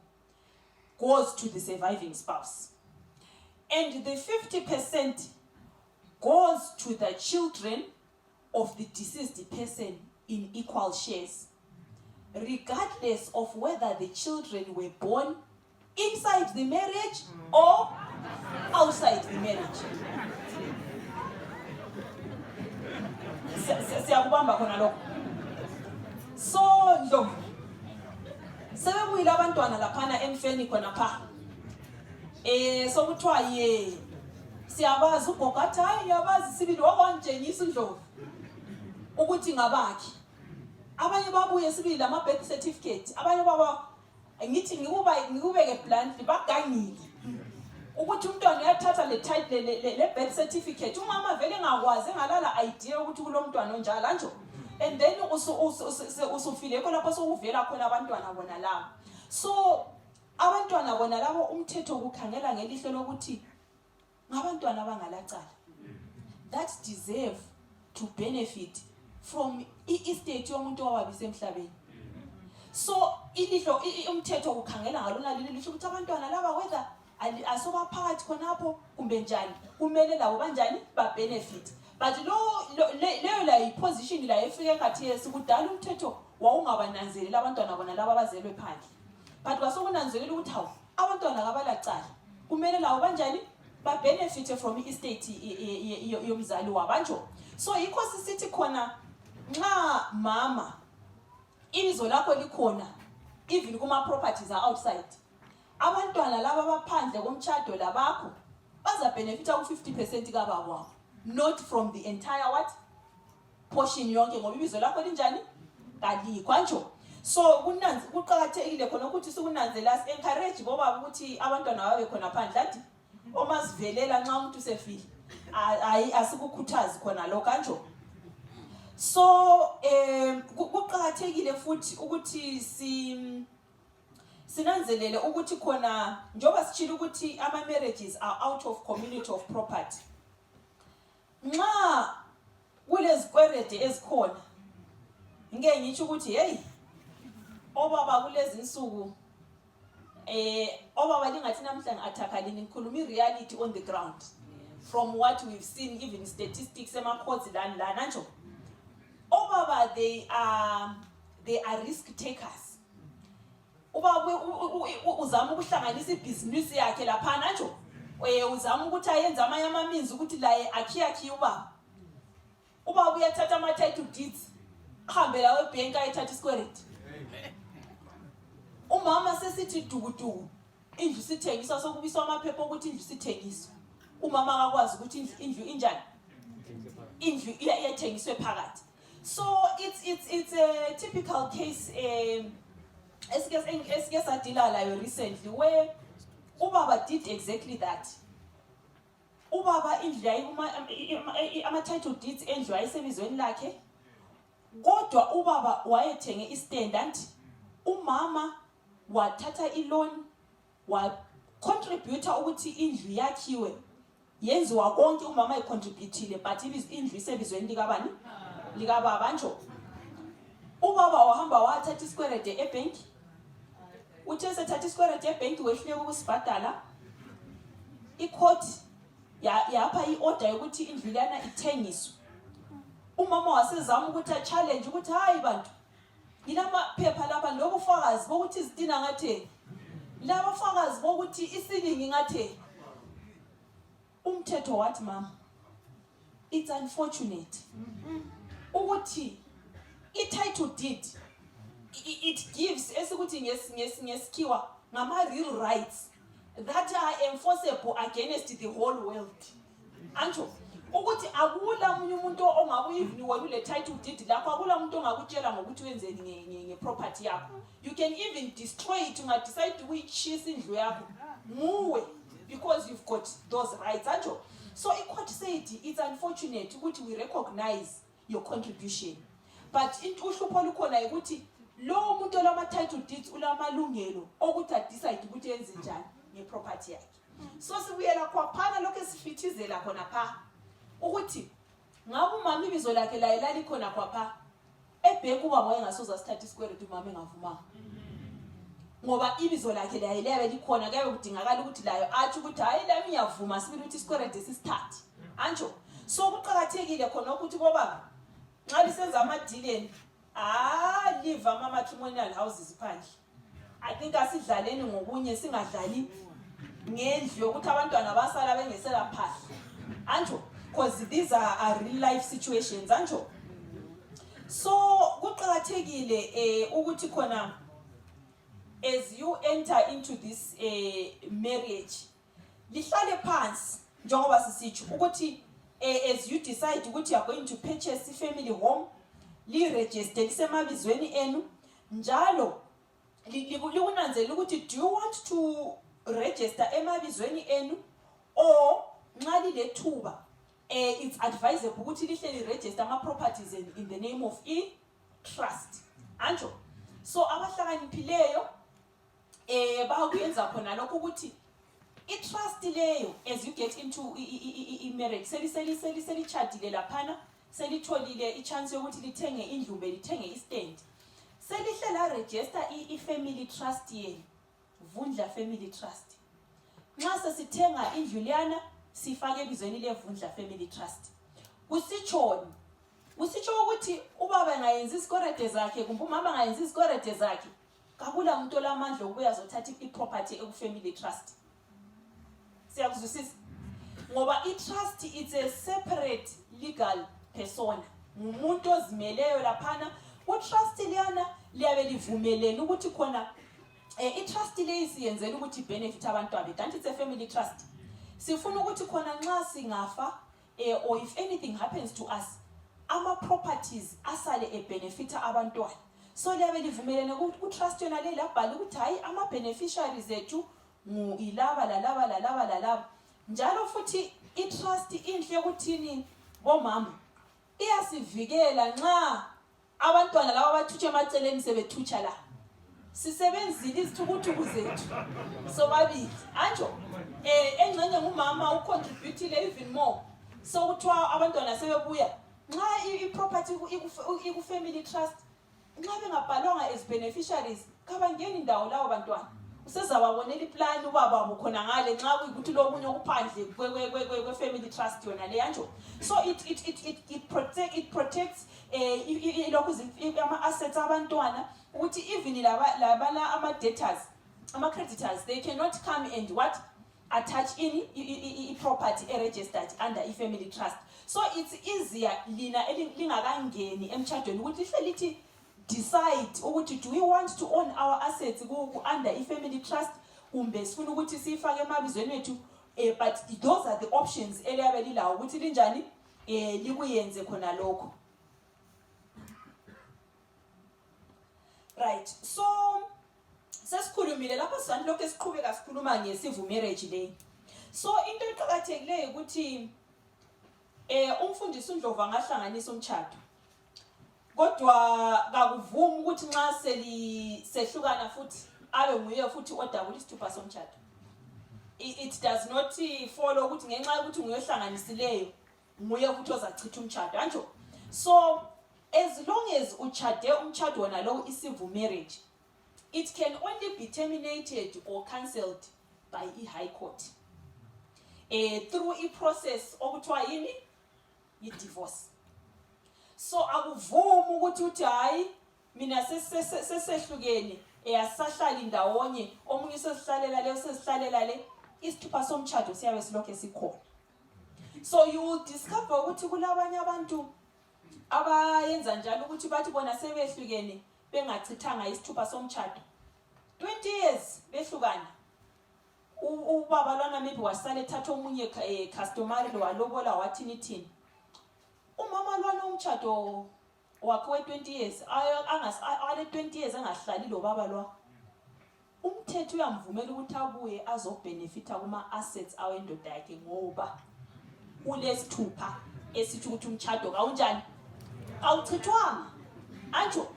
[SPEAKER 1] goes to the surviving spouse, and the 50% goes to the children of the deceased person in equal shares, regardless of whether the children were born inside the marriage or outside the marriage. Siyakubamba khona lokho. So ndo sebebuyile abantwana laphana emfeni khona pha so kuthiwa ye siyabazi ugogo athi hayi yabazi sibili wakwantshengisa uNdlovu ukuthi ngabakhi, abanye babuye sibili ama birth certificate, abanye baba ngithi ngikubeke bluntly bagangile ukuthi umntwana uyathatha le title le birth certificate, umama vele engakwazi engalala idea ukuthi kulomntwana onjalo anjo, and then usufile khona lapho sokuvela khona abantwana bona labo. So abantwana bona labo umthetho ukukhangela ngelihlo lokuthi ngabantwana abangalacala that deserve to benefit from i-estate yomuntu owabise emhlabeni. So ilihlo umthetho ukukhangela ngalona leli lisho ukuthi abantwana laba whether asoba phakathi khonapho kumbe njani kumele labo banjani ba benefit. But leyo la position la efike ngathi yesikudala umthetho wawungabananzelela abantwana bona laba bazelwe phandle, but kwasokunanzelela ukuthi hawu abantwana kabalacala kumele labo banjani ba benefit from estate yomzali wabanjo. So yikho sisithi khona nxa mama ibizo lakho likhona even kuma properties are outside, abantwana laba baphandle komtchado labakho baza benefita ku 50% kababa wabo, not from the entire what portion yonke ngoba ibizo lakho linjani kalikho anjo. So kuqakathekile khona ukuthi sikunanzela encourage bobaba ukuthi abantwana babe khona phandle ati uma sivelela nxa umuntu sefile asikukhuthazi khona lokho anjo. So kuqakathekile futhi ukuthi sinanzelele ukuthi khona njoba sichila ukuthi ama marriages are out of community of property, nxa kulezikwerede ezikhona ngeke ngisho ukuthi hey obaba kulezi insuku obaba lingathi namhlanje athakalini ngikhuluma i-reality on the ground from what we've seen, even statistics ema courts lana njo. Obaba they are risk takers. Ubaba uzama ukuhlanganisa ibhizinisi yakhe laphana njo, uzama ukuthi ayenze amanye amaminzi ukuthi la akhi ubaba uyathatha ama title deeds ahambe lawo ebank ayithatha isquarate. Umama sesithi dukuduku indlu sithengiswa sokubiswa amaphepha ukuthi indlu sithengiswa, umama akakwazi ukuthi indlu injani, indlu iyathengiswe phakathi. So it's a typical case esike sadila layo recently where ubaba did exactly that. Ubaba indlu ama title deeds endlu ayisebizweni lakhe, kodwa ubaba wayethenge i-standard, umama wathatha i-loan wa contribute ukuthi indlu yakhiwe yenziwa konke umama econtributile, but indlu isebizweni likabani likababa njo. Ubaba wahamba wathatha isquarate ebank, uthe sethatha isquarate ebank wehlike ukusibhadala, icourt yapha i-order yokuthi indlu lana ithengiswe. Umama wasezama ukuthi challenge ukuthi hayi bantu ngilama phepha lapha lokufakazi bokuthi izitina ngatheni, laba fakazi bokuthi isilingi ngatheni. Umthetho wathi mama it's unfortunate ukuthi i-title deed it gives esikuthi ngesikhiwa ngama-real rights that are enforceable against the whole world. Anjo ukuthi akula munye umuntu ongabe even wena ule title deed lapho akula umuntu ongakutshela ngokuthi wenzeni ngeproperty yakho. You can even destroy it, ungadecide ukuyishisa indlu yakho muwe because you've got those rights. Anjo so i-court said it's unfortunate ukuthi we recognize your contribution, but uhlupho lukhona ukuthi lo muntu olama-title deeds ulamalungelo okuthi adecide ukuthi yenze njani ngeproperty yakhe. So sibuyela kwaphana lokho esifithizela khona pha ukuthi ngabe umama ibizo lakhe la lalikhona kwapha ebheka ubaba wayengasoza sithatha isikweletu umama engavuma ngoba ibizo lakhe la liyabe likhona kuyabe kudingakala ukuthi layo athi ukuthi hayi lami ngiyavuma sibili ukuthi isikweletu sisithathe. Anjo so kuqhakathekile khona ukuthi bobaba nxa lisenza amadileni leave ama-matrimonial houses phandle. I think asidlaleni ngokunye singadlali ngendlu yokuthi abantwana basala bengesela phahla. Anjo because these are real life situations. Anjo so kuqhakathekile ukuthi khona as you enter into this marriage lihlale phansi njengoba sisitsho ukuthi as you decide ukuthi you are going to purchase a family home li-register lisemabizweni enu njalo likunanzela ukuthi do you want to register emabizweni enu or nxa lilethuba it's advisable ukuthi lihle li-register ama-properties in the name of trust. Anjo so abahlakaniphileyo bakuyenza khona lokho ukuthi i-trust leyo as you get into i-marriage selitshadile laphana selitholile i-chance yokuthi lithenge indlu lithenge i-stand selihle la register i-family trust yenu Vundhla family trust. Nxa sesithenga indlu liyana sifake ebizweni leVundhla family trust. Kusitshoni ukuthi ubaba engayenza isikorede zakhe kumbe umama engayenza isikorede zakhe kakula umuntu olamandla okubuya azothatha i-property eku-family trust. Siyakuzwisisa ngoba i-trust it's a separate legal persona umuntu ozimeleyo laphana. U-trust liyana liyabe livumelene ukuthi khona i-trust leyi siyenzela ukuthi benefit abantu abe kanti it's a family trust. Sifuna ukuthi khona nxa singafa or if anything happens to us ama-properties asale benefita abantwana. So liyabe livumelene ku-trust yona leyi labhala ukuthi hayi ama-beneficiaries ethu ilaba lalaba njalo futhi i-trust inhle ukuthini bomama iyasivikela nxa abantwana laba bathutsha emaceleni sebethutsha la sisebenzile izithukuthuku zethu sobabili. Anjo engxenye ngumama ucontributile even more so kuthiwa abantwana sebebuya nxa i-property iku-family trust nxa bengabhalwanga as beneficiaries kabangeni indawo labo bantwana usezababonela iplan ubaba bukhona ngale nxa kuyikuthi lokunye okuphandle kwe-family trust yona le. Anjo so it protects ama-assets abantwana ukuthi even labana ama-debtors ama-creditors they cannot come and what attach in property registered under i-family trust. So it's easier lina lingakangeni emtshadweni ukuthi lihle lithi decide ukuthi do we want to own our assets under i-family trust kumbe sifuna ukuthi siyifake emabizweni ethu but those are the options eliyabe lilawo ukuthi linjani likuyenze khona lokho. Right, so sesikhulumile lapho sani lokho esiqhubeka sikhuluma ngesivu marriage leyi. So into eqhakathekileyo ukuthi umfundisi uNdlovu angahlanganisa umtshado kodwa kakuvumi ukuthi nxa sehlukana futhi abe nguye futhi odabula isithupha somtshado. It does not follow ukuthi ngenxa yokuthi nguyohlanganisileyo nguye futhi ozachitha umtshado. Anjo so as long as uchade umtshado wona lo isivu marriage it can only be terminated or cancelled by i-high court through i-process okuthiwa yini i-divorce. So akuvumi ukuthi uthi hayi mina sesehlukene asahlali ndawonye omunye sesihlalela le sesihlalela le isithupha somtshado siyabe silokho esikhona. So you will discover ukuthi kulabanye abantu abayenza njalo ukuthi bathi bona sebehlukene bengachithanga isithupha somtshado 20 years behlukana ubaba lwana maybe wasale ethatha omunye customary lo walobola wathini thini umama lwana umtshado wakhe we-20 years ale 20 years angahlali lo baba lwa umthetho uyamvumela ukuthi abuye azobhenefitha kuma-assets awendoda yakhe ngoba ulesithupha esithi ukuthi umtshado kawunjani awuchithwanga anjo.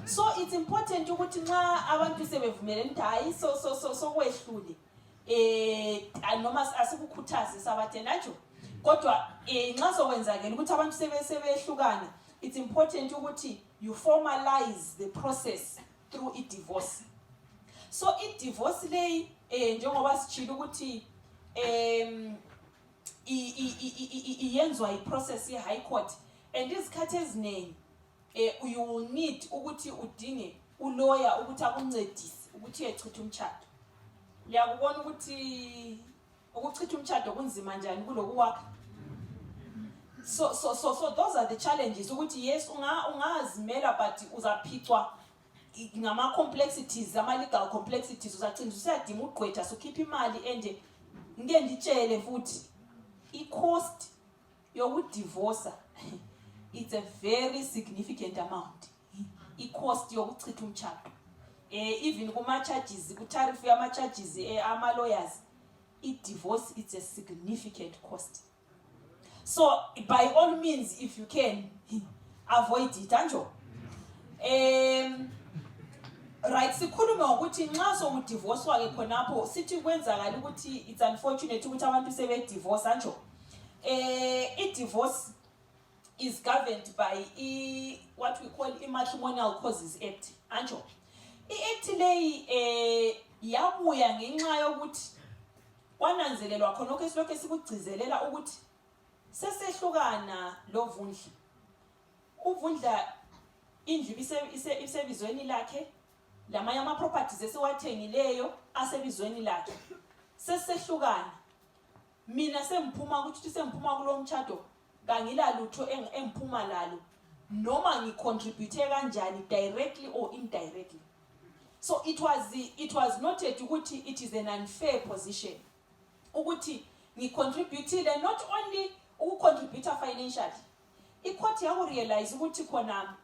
[SPEAKER 1] So it's important ukuthi nxa abantu sebevumelene ukuthi hayi so kwehlule noma asikukhuthaze sabathena anjo kodwa nxa sokwenzakela ukuthi abantu sebehlukana it's important ukuthi you formalize the process through i-divorce. So i-divorce leyi njengoba sitshilo ukuthi iyenzwa i-process ye-high court and izikhathi eziningi you will need ukuthi udinge ulawyer ukuthi akuncedise ukuthi uyechitha umtshado. Liyakubona ukuthi ukuchitha umtshado kunzima njani kuloku wakho. So those are the challenges ukuthi yes ungazimela but uzaphicwa ngama complexities ama legal complexities uzagcina usiyadinga ugqwetha sokhipha imali and ngeke nditshele futhi i-cost yokudivorce it's a very significant amount. I-cost yokuchitha umtshado even kuma charges ku tariff yama charges ama lawyers i-divorce it's a significant cost. So by all means if you can avoid it anjo. Right, sikhulume ukuthi nxa sokudivorce wake khonapho sithi kwenzakala ukuthi it's unfortunate ukuthi abantu sebe divorce anjo. I-divorce is governed by what we call i-Matrimonial Causes Act anjo. I-act leyi yabuya ngenxa yokuthi kwananzelelwa khonokho esilokho sikugcizelela ukuthi sesehlukana lo Vundla. UVundla indlu isebizweni lakhe lamanye ama properties esiwathengileyo asebizweni lakhe sesehlukana. Mina semphuma ukuthi semphuma kulo mtshado kangila lutho emphuma lalo noma ngicontribute kanjani directly or indirectly. So it was noted ukuthi it is an unfair position ukuthi ngicontributile not only ukucontribute financially. I-court yaku realize ukuthi khona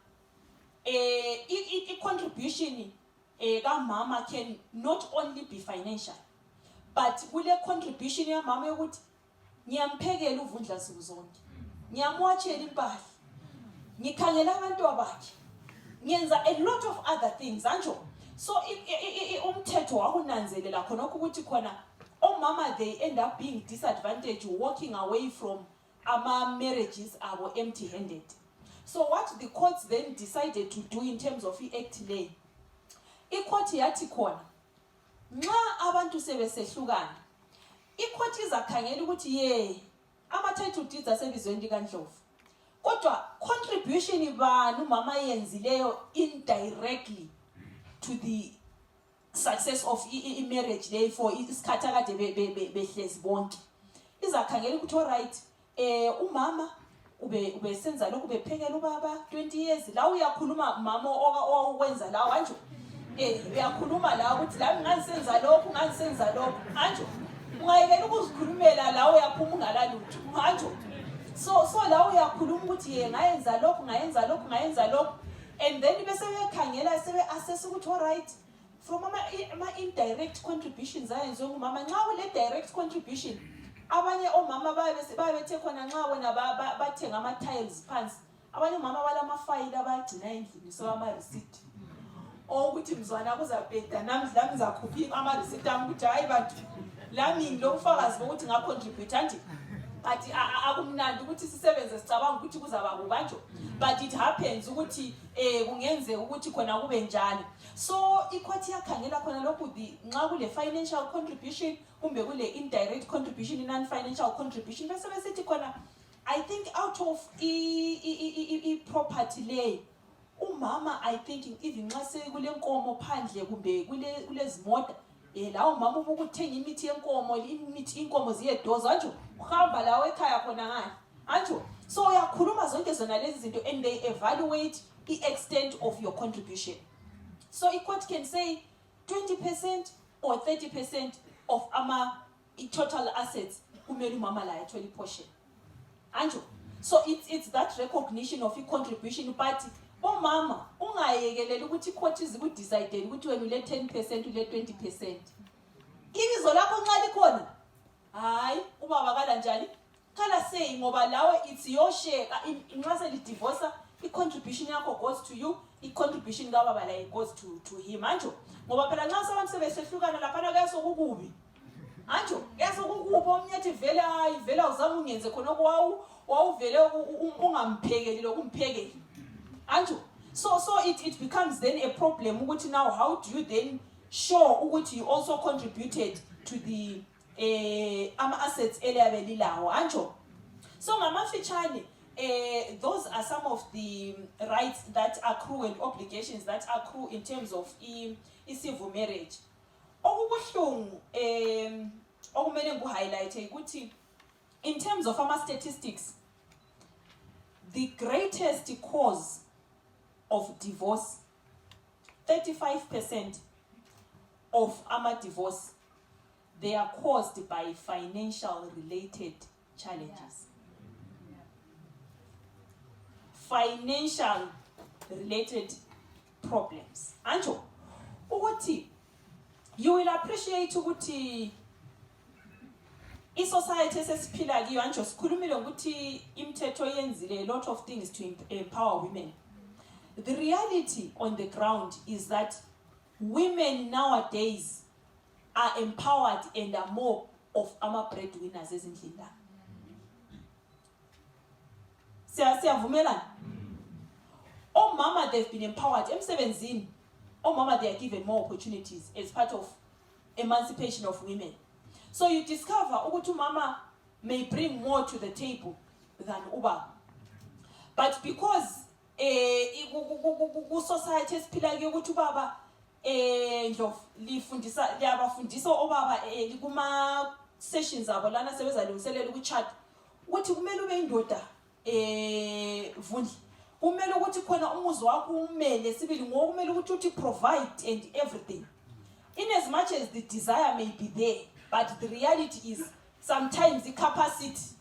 [SPEAKER 1] i-contribution kamama can not only be financial but kule contribution yamama yokuthi ngiyamphekela uVundla nsuku zonke, ngiyamwatshela impahla, ngikhangela abantu abakhe, ngenza a lot of other things anjo. So umthetho wakunanzelela khonokho ukuthi khona omama they end up being disadvantaged, walking away from ama marriages abo empty-handed. So what the courts then decided to do in terms of i-act lay, i-court yathi khona nxa abantu sebesehlukana i-court izakhangela ukuthi ama-title deeds asebizweni likaNdlovu kodwa contribution bani umama yenzileyo indirectly to the success of i-marriage lay for isikhathi akade behlezi bonke. Izakhangela ukuthi alright umama ubesenza lokhu bephekela ubaba 20 years la uyakhuluma mama okwenza lawo anjo uyakhuluma la ukuthi la ngangisenza lokhu anjo ungayekela ukuzikhulumela la uyaphuma ungalalutho anjo. So la uyakhuluma ukuthi ngayenza lokhu and then bese bekhangela sebe assess ukuthi alright from ama indirect contributions ayenziwe ngumama. Nxa kule direct contribution abanye omama babethe khona nxa bona bathenga ama tiles phansi, abanye omama balama file abagcina endlini so ama receipt ukuthi mzwana kuzabheda namhla ngizakhupha ama receipt ami ukuthi hayi bantu lami ngilofakazi bokuthi ngacontribute anti but akumnandi ukuthi sisebenze sicabanga ukuthi kuzaba kubanjo but it happens ukuthi kungenze ukuthi khona kube njalo. So i-court yakhangela khona lokhu nxa kule financial contribution kumbe kule indirect contribution non-financial contribution bese besithi khona I think out of i-property lay umama I think even nxa sekule nkomo phandle kumbe kulezi moda lawo mama ubukuthenga imithi yenkomo inkomo ziyedoza nje uhamba lawo ekhaya khona ngani Anjo, so uyakhuluma zonke zona lezi zinto and they evaluate the extent of your contribution. So a court can say 20% or 30% of total assets kumele umama la ayithole portion. Anjo, so it's that recognition of a contribution, but mama ungayekeleli ukuthi court izikudecide ukuthi wena ule 10% ule 20%. Ibizo lakho nxa likhona, hayi ubaba kala njani? Kala say ngoba lawe it's your share. Nxa seli divorce, the contribution yakho goes to you, the contribution kababa la goes to him. Anjo, ngoba phela nxa sabantu sebesehlukana lapha kuyasokukubi. Anjo, kuyasokukubi omnye ethi vela uzama ungenze khona wawuvele ungamphekeli lokumphekeli. Anjo, so it becomes then a problem ukuthi now how do you then show ukuthi you also contributed to the assets elilawo. Anjo, so ngamafitshane those are some of the rights that accrue and obligations that accrue in terms of civil marriage. Okubuhlungu okumele ngu-highlight ukuthi in terms of statistics, the greatest cause of divorce, 35% of divorce, they are caused by financial related challenges. Financial related problems. Anjo, ukuthi you will appreciate ukuthi society esesiphila kiyo anjo sikhulumile ukuthi imithetho yenzile a lot of things to empower women. The reality on the ground is that women nowadays are empowered and are more of breadwinners ezindlini la. Siyavumelana? Oh mama, they've been empowered. Emsebenzini, oh mama, they are given more opportunities as part of emancipation of women. So you discover ukuthi mama may bring more to the table than uba. But because society esiphila kiyo ukuthi ubaba liyabafundisa obaba kuma sessions abo lana sebezalungiselela ukuchata ukuthi kumele ube indoda Vundla, kumele ukuthi khona umuzi wakho umele sibili ngokumele ukuthi uthi provide and everything. In as much as the desire may be there, but the reality is sometimes the capacity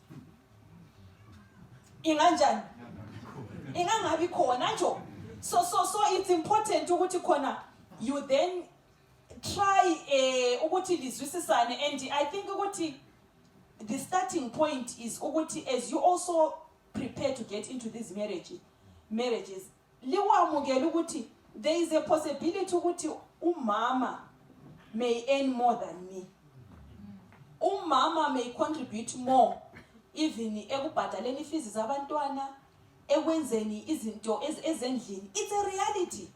[SPEAKER 1] inganjani ingangabi khona njo. So it's important ukuthi khona you then try ukuthi lizwisisane, and I think ukuthi the starting point is ukuthi as you also prepare to get into these marriages liwamukela ukuthi there is a possibility ukuthi umama may earn more than me. Umama may contribute more even ekubhadaleni fees zabantwana, ekwenzeni izinto ezendlini. It's a reality.